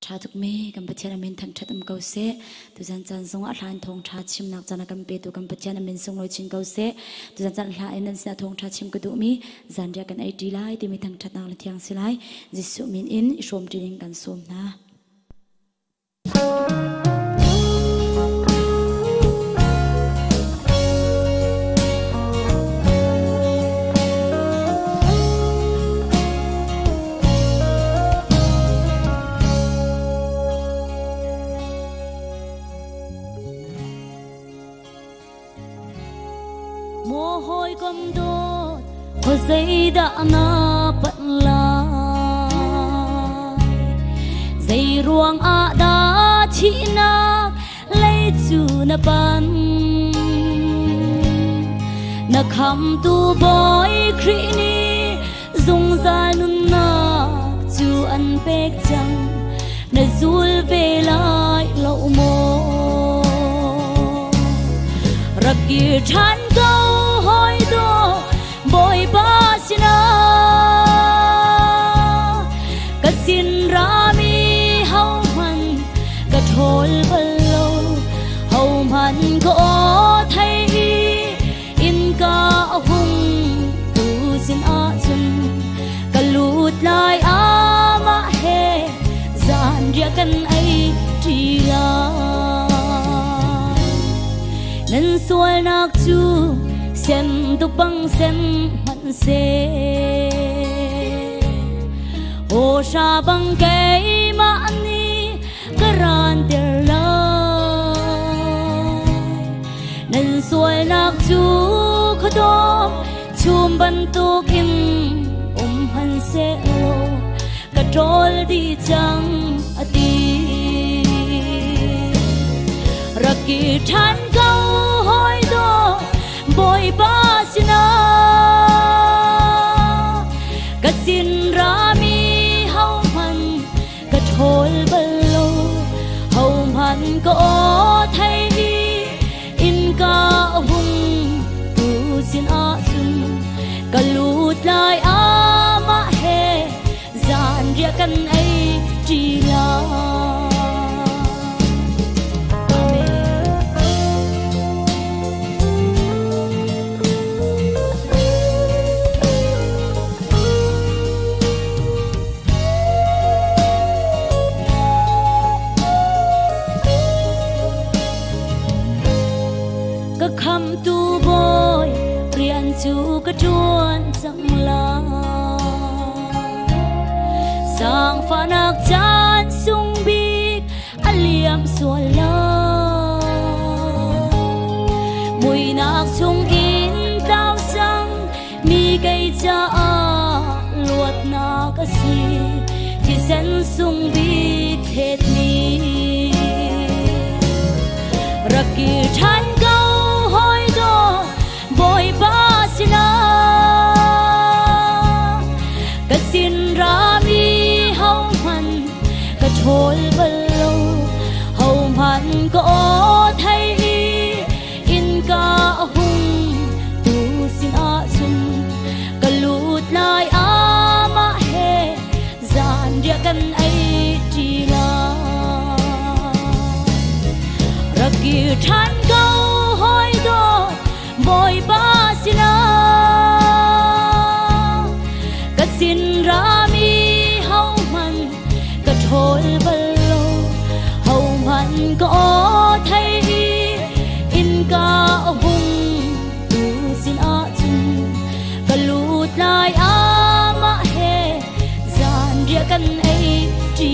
Tha tuk mi kan Pathian amin thangthat um ko seh. Tuzan caan zong ah hlan thawng tha chimnak caan a kan petu kan Pathian amin sunglawi chin ko seh. Tuzan caan hla in nan sinah thawng tha chim ka duh mi zanriah kan ei ṭi lai timi thangthatnak le thiang si lai. Jesuh min in i hrawm ṭi ding kan sawm hna. Maw hawikom dawt khuazeidah na panh lai? Zei ruang ah dah thihnak lei cu na panh? Na khamtu Bawi Khrih nih zungzal nunnak cu an pek cang, na zul ve lai lo maw? Rak kir ṭhan ko hawi dawt Bawipa sinah, ka sin rami hohmanh ka ṭhawl bal lo, hohmanh ka aw thei i innka a hung tu sin ahcun ka lut lai, amah he zanriah kan ei ṭi lai. Nan sualnak cu sen tuk bang sen hmanh seh, hawhra bang keimah nih ka ranter lai. Nan sualnak cu khuadawm chum bantukin um hmanhsehlaw ka ṭawl dih cang, a ti. Rak kir ṭhan ko hawi dawt Bawipa sinah, ka sin rami hohmanh ka ṭhawl bal lo, hohmanh ka aw thei i innka a hung tu sin ahcun ka lut lai, amah he zanriah kan ei ṭi lai. Amen. Ka khamtu Bawi rian cu ka ṭuan cang lai, zaangfahnak caan sung bik a liam sual lai. Muihnak chungin tlau cang mi kei caah luatnak a si, thisen sung bik thletmi. Rak kir ṭhan ko hawi dawt Bawipa sinah, ka sin rami hohmanh ka ṭhawl bal lo, hohmanh ka aw thei i innka a hung tu sin ahcun ka lut lai, amah he zanriah kan ei ṭi lai. Rak kir ṭhan ko hawi dawt Bawipa sinah, ka sin rami hohmanh ka ṭhawl bal lo, hohmanh ka aw thei i innka a hung tu sin ahcun ka lut lai, amah he zanriah kan ei ṭi